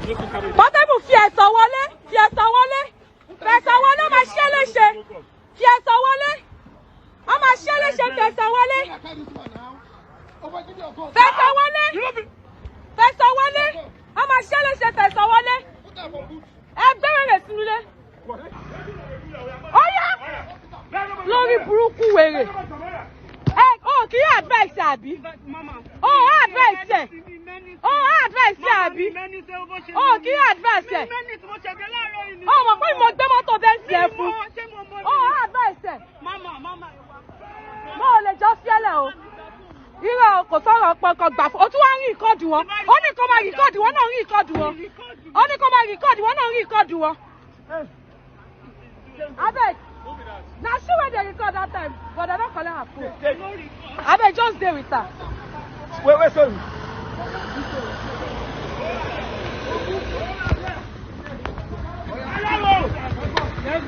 Portable, fi ẹ̀sọ̀ wọlé, fi ẹ̀sọ̀ wọlé, fẹ̀sọ̀ wọlé, ó máa ṣe é léṣe. Fi ẹ̀sọ̀ wọlé, ó máa ṣe é léṣe, fẹ̀sọ̀ wọlé, fẹ̀sọ̀ wọlé, fẹ̀sọ̀ wọlé, ó máa ṣe é léṣe, fẹ̀sọ̀ wọlé. Ẹ gbé wèrè sínú ilé. Ó yá, lórí burúkú wèrè. Ẹ ó kì í advice àbí? Ó advice ẹ? Ó advice ẹ àbí? Ó kì í advice ẹ? Ó mọ̀ pé mo gbé mọ́tò Benz ẹ fún. Ó advice ẹ? Mo ò lè jọ fiẹ́lẹ̀ o. Irọ́, kò sọ̀rọ̀ pọ̀nkan gbà fún. O tún wá ń record wọn. Ó ní kó máa record wọn náà, ń record wọn. Ó ní kó máa record wọn náà, ń record wọn. Abeg, na she wey dey record that time, but dem don collect her phone. Abeg, just dey with her. Wait, wait, sorry.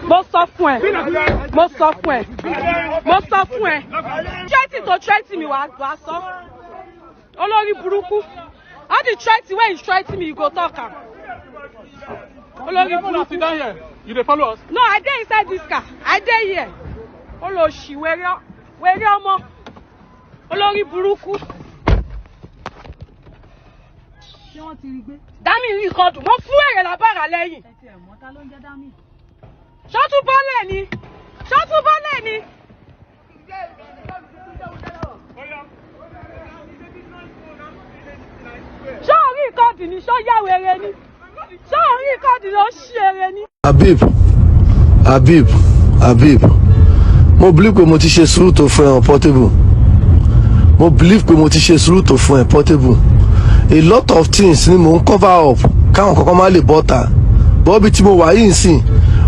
Mo sọ fún ẹ, mo sọ fún ẹ, mo sọ fún ẹ. Threatening to threaten me, wàá sọ. Olórí burúkú. All the threatening wey you threaten me, you go talk am. Olórí burúkú. Sit down here. You dey follow us? No, I dey inside this car. I dey here. Olóṣì, wèrè, wèrè ọmọ. Olórí burúkú. Ṣé wọ́n ti rí gbé? Dámì rí nǹkan dùn. Mo fún wèrè lábàrà lẹ́yìn. Ẹ tiẹ̀ mọ̀ ta ló ń jẹ́ Dámì? Ṣọ́tún bọ́lẹ̀ ni. Ṣọ́tún bọ́lẹ̀ ni. Ṣé orí ìkọ́dù ni? Ṣó yá wèrè ni? Ṣé orí ìkọ́dù ni? Ó ṣí eré ni? Habib, Habib, Habib, mo believe pé mo ti ṣe sùúrù tó fún ẹ on Portable. Mo believe pé mo ti ṣe sùúrù tó fún ẹ, Portable. A lot of things ni mo ń cover up káwọn kankan má lè bọ́ta. Bọ́ọ̀bì tí mo wà yìí nsìn,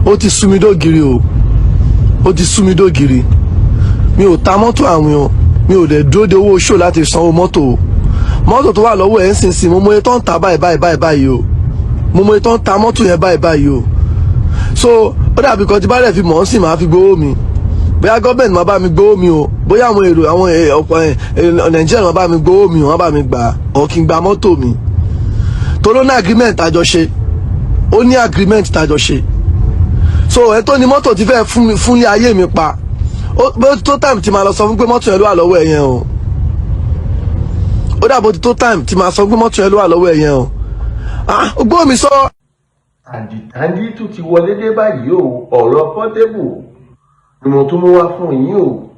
ó ti sú mi dógiri o, ó ti sú mi dógiri. Mi ò ta mọ́tò àwìn o, mi ò dẹ̀ dúró de owó ṣò láti sanwó mọ́tò o. Mọ́tò tó wà lọ́wọ́ ẹ̀ ń sìn sìn, mo mọ iye tó ń ta báyìí báyìí báyìí báyìí o. Mo mọ iye tó ń ta mọ́tò yẹn báyìí báyìí o. So ó dàbí kan tí bá dẹ̀ fi mọ̀ ọ́n sì máa fi gbowó mi. Bóyá gọ́ọ̀mẹ̀ntì máa bá mi gbowó mi o, bóyá àwọn èrò àwọn ọ̀pọ̀ Nàìjíríà máa bá mi gbowó mi, wọ́n bá mi gbà ọ̀ kí n gba mọ́tò mi. Torí ó ní agreement tàjọ ṣe, ó ní agreement tàjọ ṣe. So ẹ tó ní mọ́tò ti fẹ́ fún mi fún ilé ayé mi pa. Ó bó tó time tí máa lọ sọ fún pé mọ́tò yẹn ló wà lọ́wọ́ ẹ yẹn o. Ó dàbò tó time tí máa sọ pé mọ́tò yẹn ló wà lọ́wọ́ ẹ yẹn o. Ah, gbọ́ mi sọ. Tàǹdìtàǹdì tún ti wọlé dé báyìí o. Ọ̀rọ̀ Portable ni mo tún mú wá fún yín o.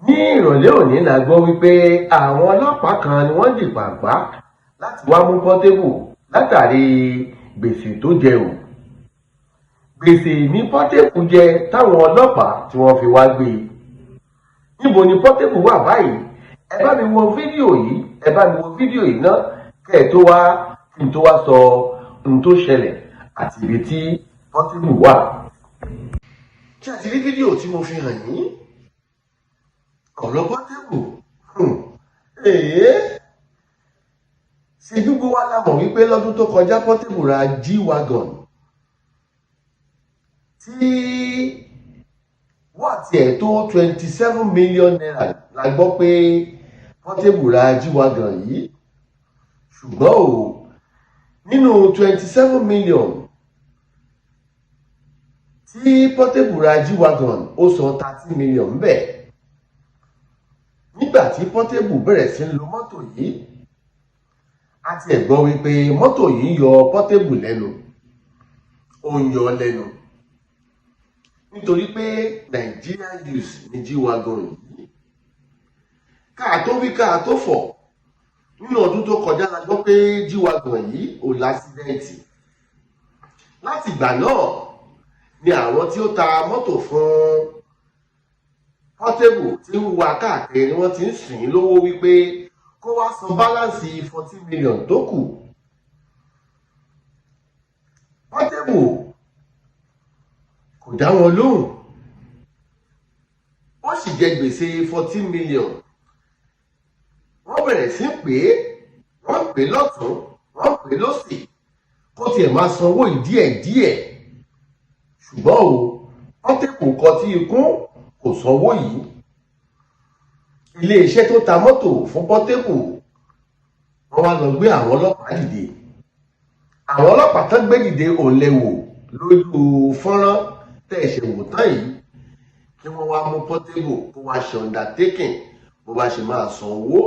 Ní ìrọ̀lẹ́ òní la gbọ́ wípé àwọn ọlọ́pàá kan ni wọ́n dìpàpá láti wá mú Portable látàrí gbèsè tó jẹ o. Gbèsè ní Portable jẹ táwọn ọlọ́pàá tí wọ́n fi wá gbé e. Níbo ni Portable wà báyìí? Ẹ bá mi wo fídíò yìí, ẹ bá mi wo fídíò yìí ná kẹ́ ẹ tó wá, kí n tó wá sọ ohun tó ṣẹlẹ̀ àti ibi tí Portable wà. Ṣé ẹ ti rí fídíò tí mo fi hàn yín? Ọ̀rọ̀ Portable, èé ṣe gbogbo wa la mọ̀ wípé lọ́dún tó kọjá Portable ra G-Wagon tí wọ́n tiẹ̀ tó ₦27 million. La gbọ́ pé Portable ra G-Wagon yìí, ṣùgbọ́n o, nínú 27 million tí Portable ra G-Wagon, ó san 30 million bẹ́ẹ̀. Nígbà tí Portable bẹ̀rẹ̀ sí ń lo mọ́tò yìí, a ti ẹ̀ gbọ́ wípé mọ́tò yìí ń yọ Portable lẹ́nu, ó ń yọ lẹ́nu nítorí pé Nigerian use ní G-Wagon yìí. Káà tó wí káà tó fọ̀, nínú ọdún tó kọjá la gbọ́ pé G-Wagon yìí ò l'accident. Láti ìgbà náà ni àwọn tí ó ta mọ́tò fún Portable tí ń wa káàkiri ni wọ́n ti ń sìn ín lówó wípé kó wá san balance 14 million tó kù. Portable kò dá wọn lóhùn, ó sì jẹ gbèsè 14 million. Wọ́n bẹ̀rẹ̀ sí pé wọ́n pè lọ́tún, wọ́n pè lọ́sì, kó tiẹ̀ máa sanwó yìí díẹ̀díẹ̀, ṣùgbọ́n o, Portable kọtí ikún, kò sanwó yìí. Iléeṣẹ́ tó ta mọ́tò fún Portable, wọ́n wá lọ gbé àwọn ọlọ́pàá dìde. Àwọn ọlọ́pàá tán gbé dìde òun lẹ wò lójú fọ́nrán tẹ̀ ṣe wò tán yìí, kí wọ́n wá mú Portable kó wá ṣe undertaking bó bá ṣe máa san owó.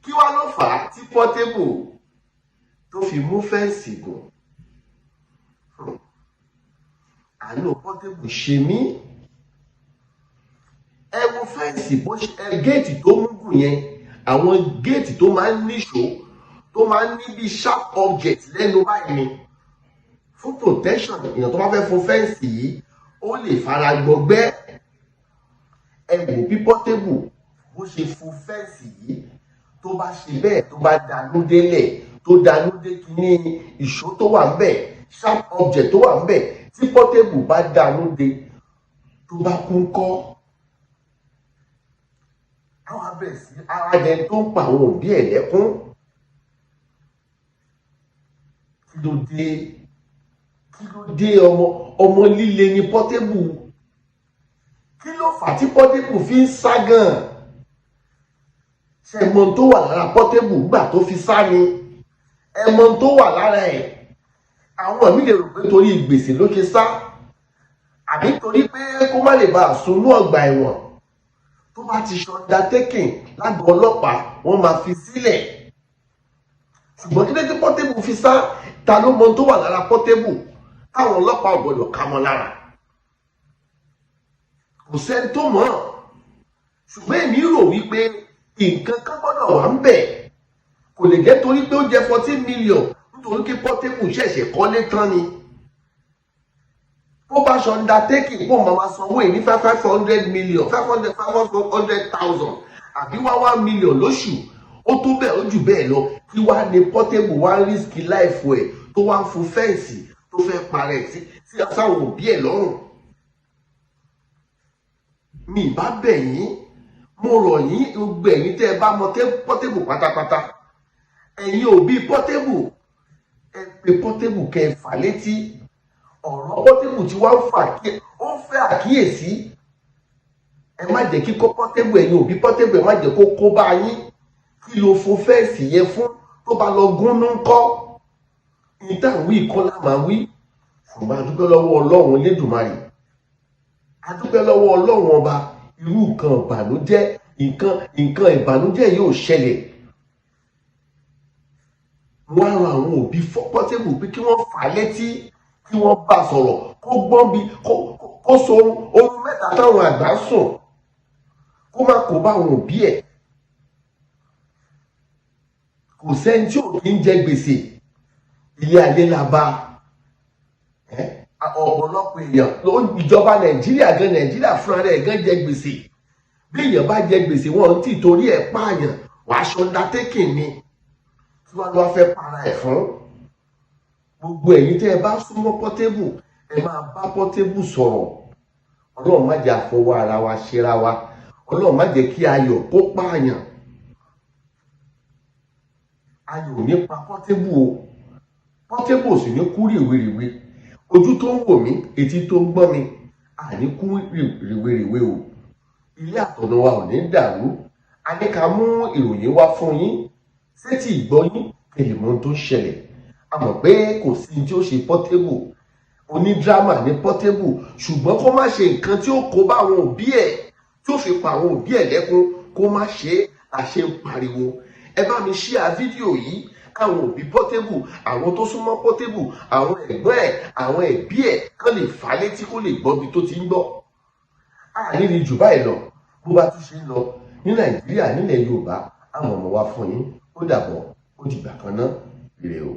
Kí wá ló fà á tí Portable tó fi mú fence gùn? Àánú Portable ṣe mí. Ẹ wo fence bó ṣe ẹ géètì tó mú gùn yẹn, àwọn géètì tó máa ń níṣó, tó máa ń ní bí sharp object lẹ́nu báyìí ni fún protection. Èèyàn tó bá fẹ́ fún fence yìí, ó lè fara gbọgbẹ́. Ẹ wò bí Portable bó ṣe fún fence yìí. Tó bá ṣe bẹ́ẹ̀, tó bá danú délẹ̀, tó danú dé kíní ìṣó tó wà ńbẹ̀, sharp object tó wà ńbẹ̀, tí Portable bá danú dé, tó bá kú ńkọ́? Àwọn abẹ́ sí ara jẹ tó ń pa àwọn òbí ẹ̀ lẹ́kún. Kí ló dé? Kí ló dé? Ọmọ ọmọ líle ni Portable. Kí ló fà tí Portable fi ń sá gan? Ṣe mọ tó wà lára Portable gbà tó fi sá ni? Ẹ mọ tó wà lára ẹ̀. Àwọn míì lè rò pé torí gbèsè ló ṣe sá, àbí torí pé kó má lè bá a sunú ọgbà ẹ̀wọ̀n. Tó bá ti ṣe undertaking lágọ̀ọ́ ọlọ́pàá, wọ́n máa fi sílẹ̀. Ṣùgbọ́n kí ló dé Portable fi sá? Ta ló mọ tó wà lára Portable táwọn ọlọ́pàá ò gbọdọ̀ ká mọ́ lára? Kò sẹ́ni tó mọ̀. Ṣùgbọ́n èmi rò wípé nǹkan kan gbọ́dọ̀ wà ń bẹ̀. Kò lè jẹ́ torí pé ó jẹ́ 14 million, nítorí pé Portable ṣẹ̀ṣẹ̀ kọ́lé tán ni. Bó bá ṣe undertaking kó máa sanwó ẹ̀ ní 500 million, 500, 500,000 àbí 1 million lóṣù, ó tó bẹ́ẹ̀, ó jù bẹ́ẹ̀ lọ. Kí wàá ní Portable wá risk life ẹ̀ tó wá ń fún fence, tó fẹ́ parẹ́ sí sáwọn òbí ẹ̀ lọ́rùn? Mi ìbá bẹ̀ yín, mo rọ̀ yín, gbogbo ẹ̀yin tẹ́ ẹ bá mọ Portable pátápátá, ẹ̀yin òbí Portable, ẹ pè Portable kẹ́ ẹ fà létí. Ọ̀rọ̀ Portable tí wọ́n ń fà ó ń fẹ́ àkíyèsí. Ẹ má jẹ́ kí kó Portable, ẹ̀yin òbí Portable, ẹ má jẹ́ kó kó bá yín. Kí ló fo fence yẹn fún? Tó bá lọ gúnnú ńkọ́? Níta wí kọ́ la máa wí. Ṣùgbọ́n a dúpẹ́ lọ́wọ́ Ọlọ́run Elédùmarè, a dúpẹ́ lọ́wọ́ Ọlọ́run Ọba. Irú nǹkan ìbànújẹ́, nǹkan ìbànújẹ́ yóò ṣẹlẹ̀. Wọ́n á ran àwọn òbí Portable pé kí wọ́n fà á létí, kí wọ́n bá a sọ̀rọ̀, kó gbọ́n bí kó so ohun mẹ́ta táwọn àgbà sùn, kó má kó bá àwọn òbí ẹ̀. Kò sẹ́ni tí ò kí ń jẹ gbèsè. Ilé ayé la bá. Ọ̀pọ̀lọpọ̀ èèyàn, ìjọba Nàìjíríà gan, Nàìjíríà fúnra rẹ̀ gan jẹ gbèsè. Bí èèyàn bá jẹ gbèsè, wọn ti torí ẹ̀ pààyàn. Wàá ṣe undertaking ni. Kí wàá lọ́ọ́ fẹ́ para ẹ̀ fún? Gbogbo ẹ̀yin tẹ́ ẹ bá súnmọ́ Portable, ẹ máa bá Portable sọ̀rọ̀. Ọlọ́run má jẹ́ àfọwọ́ ara wa ṣera wa. Ọlọ́run má jẹ́ kí ayọ̀ kó pààyàn. Ayọ̀ ò ní pa Portable o. Portable ò sì ní kú rèwerèwe. Ojú tó ń wò mí, etí tó ń gbọ́ mi, àní kú rèwerèwe o. Ilé àtọ̀nà wa ò ní dàrú. A ní ká mú ìròyìn wá fún yín sétí ìgbọ́ yín, kí lè mọ ohun tó ń ṣẹlẹ̀. A mọ̀ pé kò sí tí ó ṣe Portable. Onídírámà ní Portable, ṣùgbọ́n kó má ṣe nǹkan tí ó kó bá àwọn òbí ẹ̀, tí ó fi pa àwọn òbí ẹ̀ lẹ́kún, kó má ṣe é. Àṣẹ ń pariwo, ẹ bá mi share fídíò yìí, káwọn òbí Portable, àwọn tó súnmọ́ Portable, àwọn ẹ̀gbọ́n ẹ̀, àwọn ẹbí ẹ̀ kán lè fà á létí, kó lè gbọ́ ibi tó ti ń gbọ́. Àní ni jù báyìí lọ. Bó bá tún ṣe ń lọ ní Nàìjíríà, nílẹ̀ Yorùbá, àwọn ọmọ wa fún yín. Ó dàbọ̀, ó dìgbà kan náà, ire o.